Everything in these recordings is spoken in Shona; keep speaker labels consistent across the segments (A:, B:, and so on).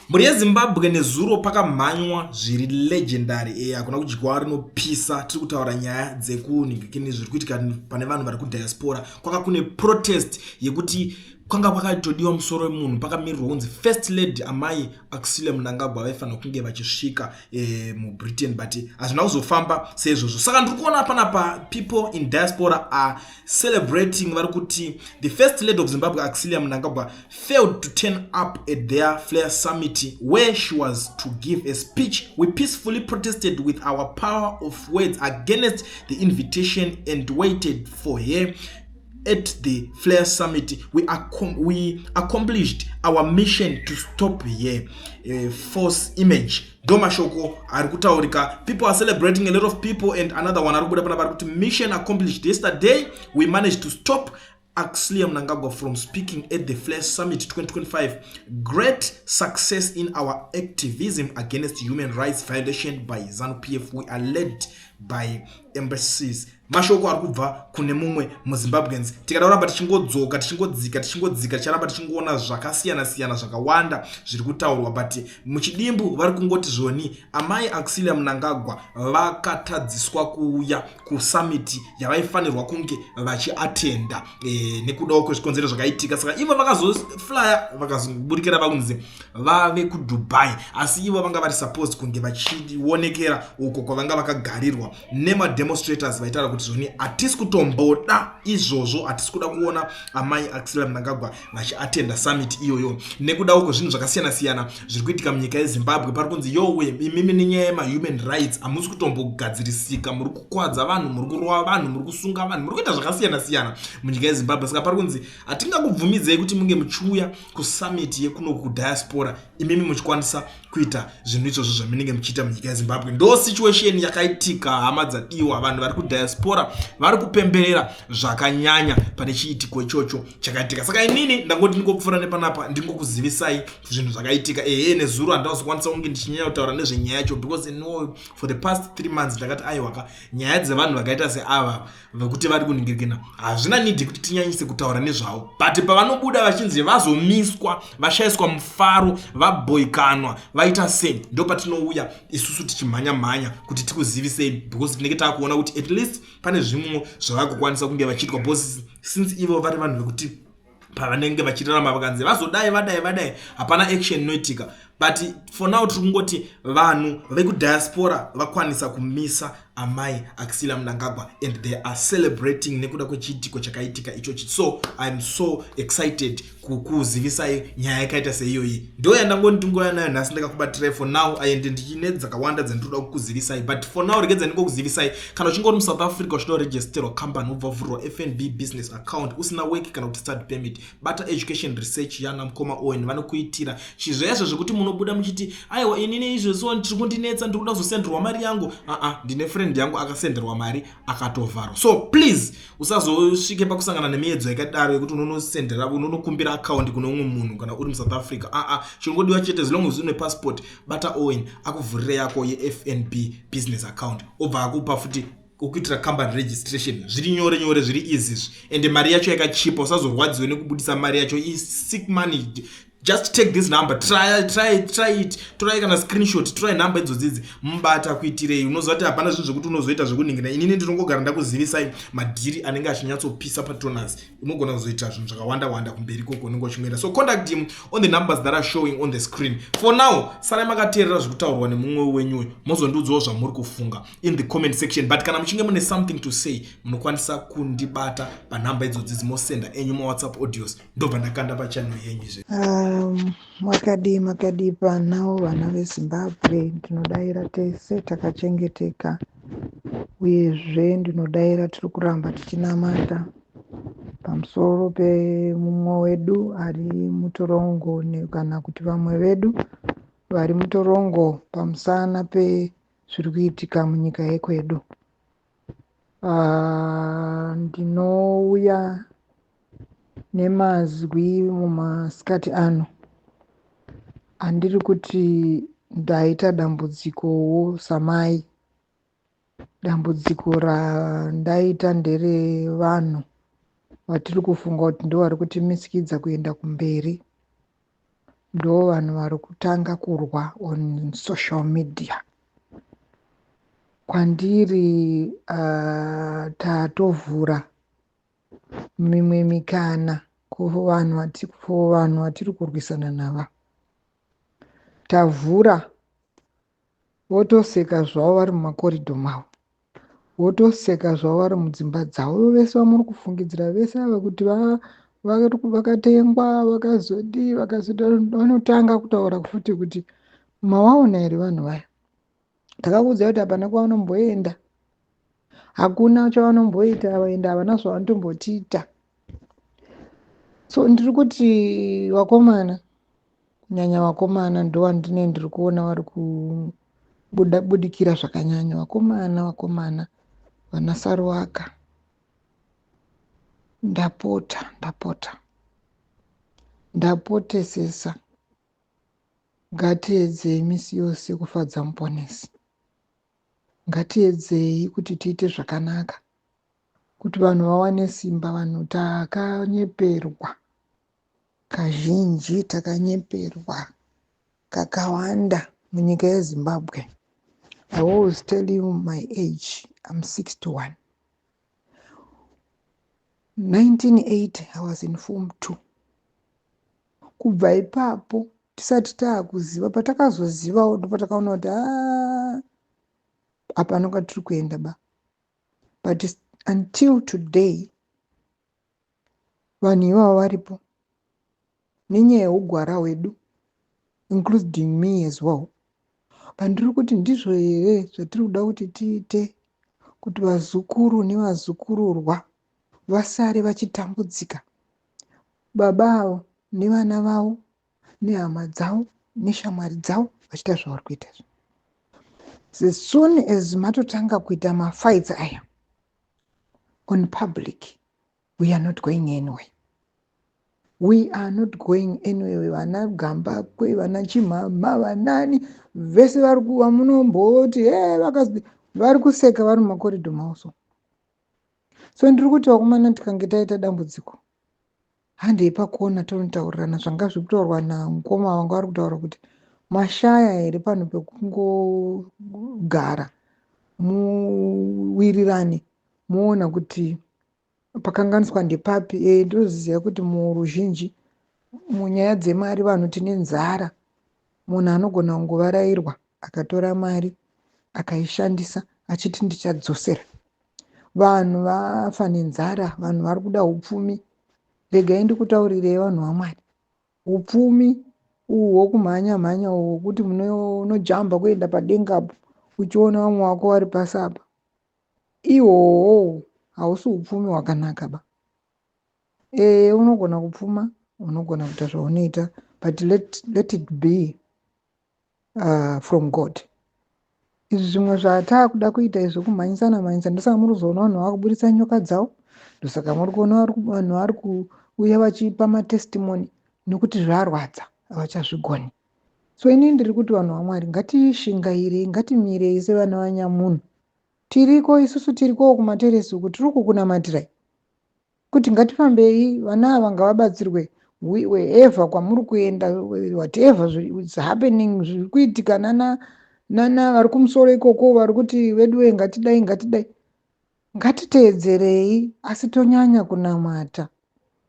A: Mhuri yeZimbabwe, nezuro pakamhanywa zviri legendary. Hakuna kudyiwa rinopisa. Tiri kutaura nyaya dzekunhingikini zviri kuitika pane vanhu vari kudiaspora. Kwanga kune protest yekuti kwanga kwakatodiwa musoro wemunhu, pakamirirwa kunzi First Lady Amai Auxilia Mnangagwa vaifanira kunge vachisvika muBritain, but hazvina kuzofamba seizvozvo. Saka ndiri kuona panapa people in diaspora are celebrating. Vari kuti the First Lady of Zimbabwe, Auxilia Mnangagwa, failed to turn up at their Flare Summit where she was to give a speech. We peacefully protested with our power of words against the invitation and waited for her at the Flare Summit. We accomplished our mission to stop her false image. Ndo mashoko ari kutaurika. People are celebrating, a lot of people. And another one ari kubuda panapa ari kuti mission accomplished. Yesterday we managed to stop Auxilia Mnangagwa from speaking at the Flare Summit 2025. Great success in our activism against human rights violation by ZANU-PF. We are led by embassies. Mashoko ari kubva kune mumwe muZimbabweans. Tikada kuramba tichingodzoka, tichingodzika, tichingodzika, ticharamba tichingoona zvakasiyana-siyana zvakawanda zviri kutaurwa, but muchidimbu vari kungoti zvoni Amai Auxilia Mnangagwa vakatadziswa kuuya kusummit yavaifanirwa kunge vachiatenda nekudawo kwezvikonzero zvakaitika. Saka ivo vakazoflya, vakazoburikira vakunzi vave kuDubai, asi ivo vanga vari supposed kunge vachionekera uko kwavanga vakagarirwa nemademonstrators vaitaura kuti zvoni hatisi kutomboda izvozvo, hatisi kuda kuona Amai Auxilia Mnangagwa vachiatenda summit iyoyo nekudawo kwezvinhu zvakasiyana-siyana zviri kuitika munyika yeZimbabwe. Pari kunzi, yowe, imimi nenyaya yemahuman rights hamusi kutombogadzirisika, muri kukwadza vanhu, muri kurova vanhu, muri kusunga vanhu, muri kuita zvakasiyana-siyana munyika yeZimbabwe. Saka pari kunzi hatingakubvumidzei kuti munge muchiuya kusummit yekuno kudiaspora imimi muchikwanisa kuita zvinhu izvozvo zvamunenge muchiita munyika yeZimbabwe. Ndo situation yakaitika, hama dzadiwa. Vanhu vari kudiaspora vari kupemberera zvakanyanya pane chiitiko ichocho chakaitika. Saka inini ndangoti ndingopfuura nepanapa, ndingokuzivisai zvinhu zvakaitika. Ehe, nezuro handazokwanisa kunge ndichinyanya kutaura nezvenyaya yacho because no, for the past 3 months ndakati aiwaka, nyaya dzevanhu vakaita seava vekuti vari kuningirikina hazvina need kuti tinyanyise kutaura nezvavo, but pavanobuda vachinzi vazomiswa, vashayiswa mufaro, vabhoikanwa, vaita sei, ndo patinouya isusu tichimhanya mhanya kuti tikuzivisei, because tinenge taakuona kuti at least pane zvimwe zvavakukwanisa kunge vachiitwa, because since ivo vari vanhu vekuti pavanenge vachirarama vakanzi vazodai, vadai, vadai, hapana action inoitika. But for now tiri kungoti vanhu vekudiaspora vakwanisa kumisa Amai Auxilia Mnangagwa and they are celebrating nekuda kwechiitiko chakaitika ichochi. So I am so excited kukuzivisai nyaya yakaita seiyoyi. Ndo yandangoni tingoya nayo nhasi, ndakakubatirai for now, and ndichine dzakawanda dzandinoda kukuzivisai, but for now regedza ndingokuzivisai. Kana uchinge uri muSouth Africa uchida kuregisterwa company, wobva vhurwa FNB business account, usina work kana kuti study permit, bata Education Research yana mukoma Owen. Vanokuitira chizvezvo zvekuti munobuda muchiti, aiwa, inini izvezvo tiri kundinetsa, ndiri kuda kuzosenderwa mari yangu. Aa, ndine friend yangu akasenderwa mari akatovharwa. So please usazosvike pakusangana nemiedzo yakadaro yekuti unonosendera, unonokumbira account kune umwe munhu kana uri muSouth Africa. Aa, chinongodiwa chete, as long as une passport, bata Owen akuvhurire yako yeFNB business account, obva akupa futi okuitira company registration. Zviri nyore nyore, zviri easy, ende mari yacho yakachipa. Usazorwadziwe nekubudisa mari yacho, isick money. Just take this number, try, try, try it. Torai kana screenshot, torai nhamba idzodzidzi, mubata kuitirei. Unoziva kuti hapana zvinhu zvekuti unozoita zvekuningira. Inini ndinongogara ndakuzivisai madhiri anenge achinyatsopisa patonus. Unogona kuzoita zvinhu zvakawanda wanda kumberi ikoko unenge uchingoenda. So contact him on the numbers that are showing on the screen. For now, sarai makateerera zvekutaurwa nemumwe wenyuyo, mozondiudzawo zvamuri kufunga in the comment section. But kana muchinge mune something to say, munokwanisa kundibata panhamba idzodzidzi, mosenda enyu mawhatsapp audios, ndobva ndakanda pachannel yenyu izve.
B: Makadii, makadii panhau, vana veZimbabwe? Ndinodayira tese takachengeteka, uyezve ndinodayira tiri kuramba tichinamata pamusoro pemumwe wedu ari mutorongo kana kuti vamwe vedu vari mutorongo pamusana pezviri kuitika munyika yekwedu. Ndinouya nemazwi mumasikati ano andiri kuti ndaita dambudzikowo samai. Dambudziko randaita nderevanhu vatiri kufunga kuti ndo vari kutimisikidza kuenda kumberi. Ndo vanhu vari kutanga kurwa on social media. Kwandiri tatovhura mimwe mikana kuvanhu vatiri kurwisana nava. Tavhura, votoseka zvavo vari mumakoridho mavo, votoseka zvavo vari mudzimba dzavo. Vese vamuri kufungidzira vese ava kuti vakatengwa, vakazodii, vakazodii, vanotanga kutaura futi kuti, "Mawaona here vanhu vaya? Takakuudzai kuti hapana kwavanomboenda, hakuna chavanomboita, vaenda havana zvavanotombotiita." So ndiri kuti vakomana, kunyanya vakomana, ndovandine ndiri kuona vari kubudikira zvakanyanya. Vakomana, vakomana, vana Saruwaka, ndapota, ndapota, ndapotesesa, ngatiedzei misi yose kufadza Muponesi. Ngatiedzei kuti tiite zvakanaka, kuti vanhu vawane simba. Vanhu takanyeperwa kazhinji, takanyeperwa kakawanda munyika yeZimbabwe. I always tell you my age, I'm 61. 1980 I was in form 2. Kubva ipapo tisati taakuziva, patakazozivawo ndopatakaona kuti a, hapana kwatiri kuenda ba. But until today vanhu ivavo varipo nenyaya yeugwara hwedu, including me as well. Pandiri kuti ndizvo here zvatiri kuda kuti tiite, kuti vazukuru nevazukururwa vasare vachitambudzika, baba avo nevana vavo nehama dzavo neshamwari dzavo vachiita zvavari kuita izvi? As soon as matotanga kuita mafights aya on public, we are not going anywhere, we are not going anywhere. Vana Gambakwe, vana Chimhamha, vanani vese vari vamunomboti e vari kuseka vari mumakoridho mavo. So ndiri kuti vakomana, tikange taita dambudziko, handei pakuona tonotaurirana. Zvanga zviri kutaurwa namukoma vanga vari kutaura kuti mashaya here panhu pekungogara muwirirane, muona kuti pakanganiswa ndepapi? Ndinoziva kuti muruzhinji munyaya dzemari vanhu tine nzara. Munhu anogona kungovarairwa akatora mari akaishandisa achiti ndichadzosera. Vanhu vafa nenzara, vanhu vari kuda upfumi. Regai ndikutaurirei, vanhu vaMwari, upfumi uhu hwokumhanya mhanya uhu hwokuti unojamba kuenda padengapo uchiona vamwe vako vari pasi apa, ihwohwo hausi upfumi hwakanaka ba. Unogona kupfuma, unogona kuita zvaunoita, but let it be from God. Izvi zvimwe zvataakuda kuita izvi kumhanyisana mhanyisa, ndosaka muri kuzoona vanhu vakuburitsa nyoka dzavo, ndosaka muri kuona vanhu vari kuuya vachipa matestimony, nekuti zvarwadza, havachazvigoni. So inini ndiri kuti vanhu vaMwari, ngatishingairei, ngatimirei sevana vanyamunhu. Tiriko isusu, tirikowo kumateresi uku, tiri kukunamatirai kuti ngatifambei, vana ava ngavabatsirwe. Wherever kwamuri kuenda, whatever is happening, zviri kuitika nana nana vari kumusoro ikoko vari kuti veduwe, ngatidai, ngatidai, ngatiteedzerei, asi tonyanya kunamata.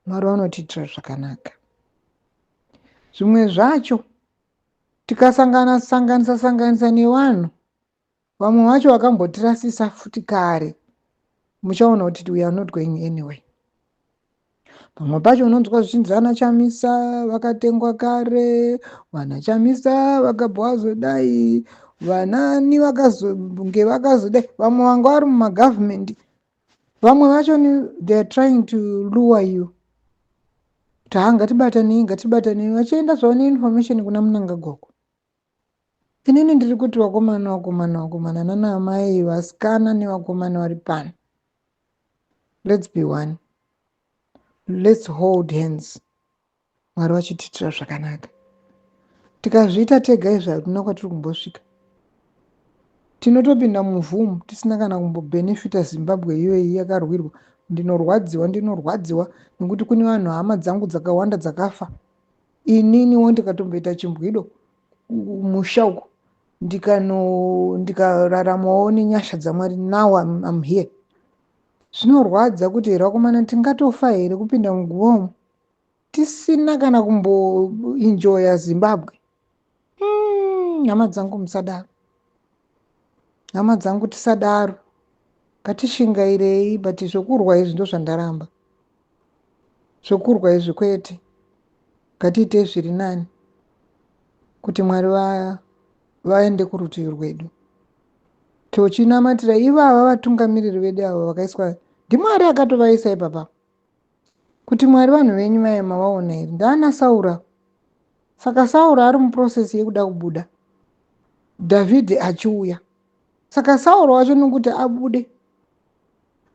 B: Mwari vanotiitira zvakanaka. Zvimwe zvacho tikasangana sanganisa sanganisa nevanhu vamwe vacho vakambotirasisa futi kare, muchaona kuti we are not going anyway. Pamwe pacho unonzwa zvichinzi vana Chamisa vakatengwa kare, vana Chamisa vakabva vazodai, vanani vakazonge vakazodai, vamwe vanga vari mumagavhumendi, vamwe vacho they are trying to lure you kuti ha, ngatibatanei, ngatibatanei, vachienda zvavo neinformation kuna Mnangagwa. Inini ndiri kuti vakomana, vakomana, vakomana nana amai, vasikana nevakomana vari pano, let's be one, let's hold hands. Mwari vachitiitira zvakanaka. Tikazviita tega izvi, hatina kwatiri kumbosvika. Tinotopinda muvhumu tisina kana kumbobhenefita. Zimbabwe iyoyi yakarwirwa. Ndinorwadziwa, ndinorwadziwa nekuti kune vanhu, hama dzangu dzakawanda dzakafa. Ininiwo ndikatomboita chimbwido musha uko, ndikararamawo nenyasha dzaMwari. Now I'm here. Zvinorwadza kuti here vakomana, tingatofa here kupinda muguva umu tisina kana kumboenjoya Zimbabwe? Hama dzangu, musadaro. Hama dzangu, tisadaro, ngatishingairei. But zvokurwa izvi ndo zvandaramba, zvokurwa izvi kwete. Ngatiitei zviri nani kuti Mwari vaende kurutivi rwedu, tochinamatira ivava vatungamiriri vedu ava vakaiswa ndiMwari, akatovaisa ipapa kuti, "Mwari, vanhu venyu vaya mavaona here?" Ndaana Saura. Saka Sauro ari muprocess yekuda kubuda, Dhavhidhi achiuya. Saka Sauro wacho, nokuti abude,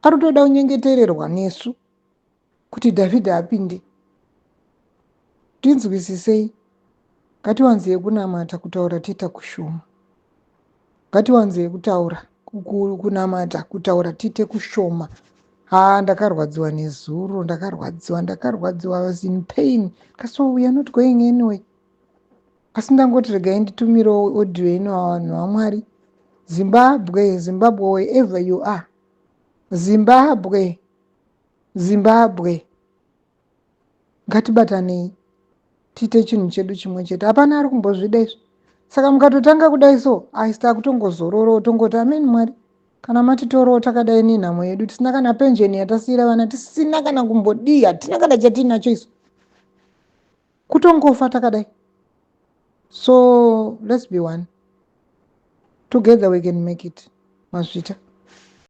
B: ari kutoda kunyengetererwa nesu kuti Dhavhidhi apinde. Tinzwisisei. Ngatiwanzei kunamata, kutaura tiita kushoma. Ngatiwanzei kutaura, kunamata, kutaura tiite kushoma. Ha, ndakarwadziwa nezuro, ndakarwadziwa, ndakarwadziwa. I was in pain. So we are not going anyway. Asi ndangoti regai nditumirewo audio ino. Vanhu vaMwari, Zimbabwe, Zimbabwe, wherever you are, Zimbabwe, Zimbabwe, ngatibatanei tiite chinhu chedu chimwe chete. Hapana ari kumbozvida izvi. Saka mukatotanga kudai so, aisi takutongozororo, tongoti amen. Mwari, kana matitorawo takadai nenhamo yedu, tisina kana penjeni yatasiyira vana, tisina kana kumbodii, hatina kana chatiinacho isu, kutongofa takadai. So let's be one. Together we can make it. Mazvita.